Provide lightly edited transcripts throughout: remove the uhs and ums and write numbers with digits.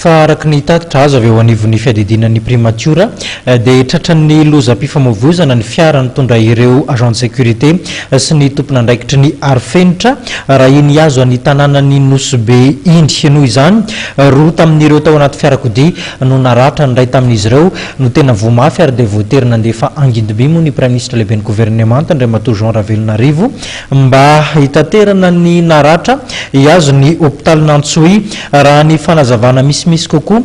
Fa araka ny tatitra azo avy eo anivon'ny fiadidiana ny primatiora dia tratran'ny lozam-pifamoivoizana ny fiara nitondra ireo agent de sécurité sy ny tompon'andraikitry ny arofenitra raha iny hihazo an'ny tanànan'i Nosy Be iny. Noho izany, roa tamin'ireo tao anaty fiarakodia no naratra, ny iray tamin'izy ireo no tena voa mafy ary dia voatery nandefa angidim-by moa ny Praiminisitra lehiben'ny governemanta Andriamatoa Jean Ravelonarivo mba hitaterana ny naratra hihazo ny hopitalin'Antsohihy. Raha ny fanazavana misimisy kokoa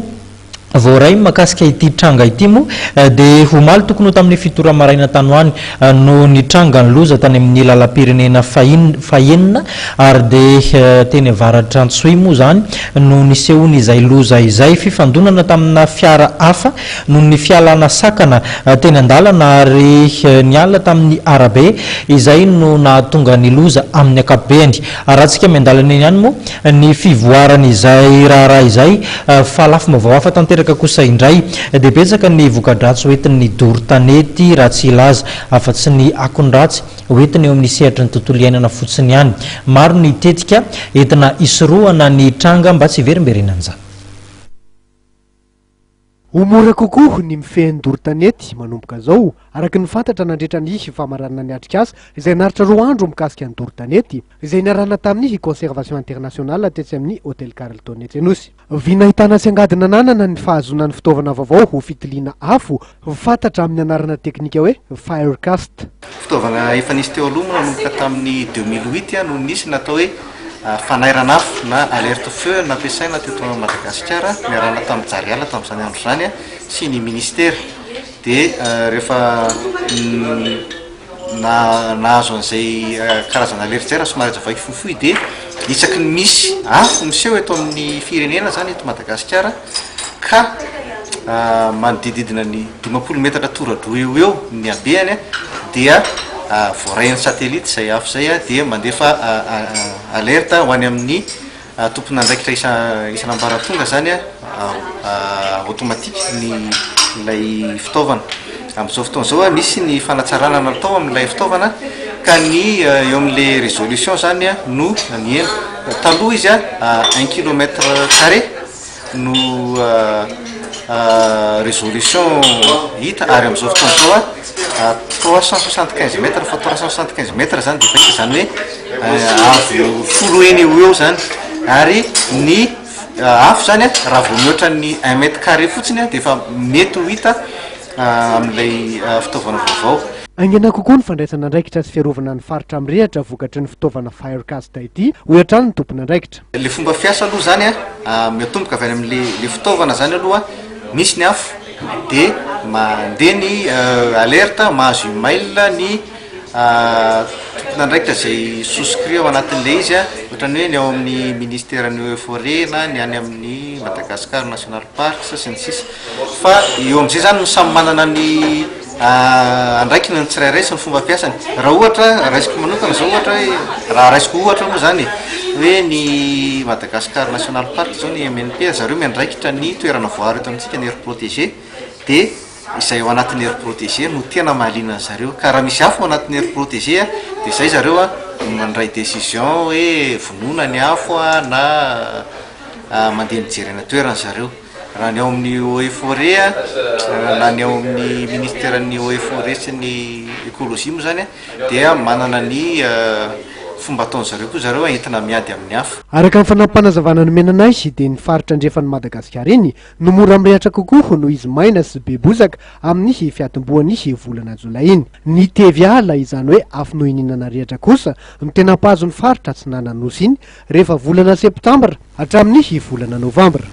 voaray mahakasika ity tranga ity moa dia omaly tokony ho tamin'ny fito ora maraina tany ho any no nitranga ny loza tany amin'ny lalam-pirenena fahenina ary dia teny avaratr'Antsohihy moa izany no nisehoan'izay loza izay. Fifandonana tamina fiara hafa noho ny fialana sakana teny an-dalana ary niala tamin'ny arabe izay no nahatonga ny loza amin'ny ankapobeny. Arahantsika miandalana eny ihany moa ny fivoaran'izay raharaha izay fa lafim-baovao hafa tanteraka kosa indray dia betsaka ny voka-dratsy hoentin'ny doro tanety raha tsy hilaza afa-tsy ny akony ratsy hoentina eo amin'ny sehatry ny tontolo iainana fotsiny ihany. Maro ny tetika entina hisorohana ny tranga mba tsy hiverimberenan'izany. Ho mora kokoa ny mifehy ny doro tanety manomboka izao, araka ny fantatra nandritra ny famaranana ny atrikasa izay naharitra roa andro mikasika ny doro tanety, izay niarahana tamin'ny Conservation International tetsy amin'ny Hotel Carlton etsy Anosy. Vy nahitana sy angady nananana ny fahazoana ny fitaovana vaovao ho fitiliana afo, fantatra amin'ny anarana teknika hoe Firecast. Fitaovana efa nisy teo aloha moa nanomboka tamin'ny 2008 no nisy ny atao hoe fanairana afo na alerte feu nampiasaina teto Madagasikara niarahana tamin'ny Jariala tamin'izany andro izany sy ny ministera dia rehefa na nahazo an'izay karazana alerte izay raha somary azavaiko fohifohy dia isaky ny misy afo miseho eto amin'ny firenena izany eto Madagasikara ka manodidididina ny 50 metatra tora-droa eo ho eo ny habehany dia voarain'ny satellite izay afo izay dia mandefa alerte ho any amin'ny tompon'andraikitra isan'ambaratonga izany automatique ny ilay fitaovana. Amin'izao fotoana izao misy ny fanatsarana natao amin'ilay fitaovana ka ny eo amin'ilay résolution izany no nihena. Taloha izy un kilomètre carré no résolution hita ary amin'izao fotoana izao 375 mètres fa 375 mètres zany dia efa hita izany hoe avo folo heny eo ho eo zany ary ny afo zany a raha vao mihoatra ny un mètre carré fotsiny a dia efa mety ho hita amin'ilay fitaovana vaovao. Haingana kokoa ny fandraisana andraikitra sy fiarovana ny faritra mirehitra vokatry ny fitaovana Firecast ity, hoy hatrany ny tompon'andraikitra. Le fomba fiasa aloha zany a, miatomboka avy any amle le fitaovana zany aloha, misy ny afo de mandeha ny alerte, mahazo email ny tompon'andraikitra zay souscrit ao anatin'le izy a, ohatran'ny hoe ny ao amin'ny ministeran'ny eaux et forets na ny any amin'ny Madagascar national parks sy ny sisa, fa eo am'zay zany no samy manana ny andraikiny ny tsirairay sy ny fomba fiasany. Raha ohatra raisiko manokana zao ohatra hoe raha raisiko ohatra moa zany e, hoe ny Madagascar National Park zao ny MNP zareo miandraikitra ny toerana voaaro eto amintsika ny aire protégée de izay ao anatin'ny aire protégée no tena mahaliana an'zareo ka raha misy afo ao anatin'ny aire protégée de zay zareo a mandray décision hoe vonoina ny afo a na mandeha mijery any an-toerana zareo. Raha ny ao amin'ny Eaux et Forêts na ny ao amin'ny ministeran'ny Eaux et Forêts sy ny Écologie moa zany dia manana ny fomba ataon-dry zareo koa zareo entina miady amin'ny afo. Araka ny fanampim-panazavana nomena anay dia ny faritra andrefan'i Madagasikara iny no mora mirehatra kokoa noho izy maina sy be bozaka amin'ny fiatombohan'ny volana jolay iny. Ny tevy ala, izany hoe afo nohininana rehatra kosa no tena mpahazo ny faritra atsinanan'ny Nosy iny rehefa volana septambra hatramin'ny volana novambra.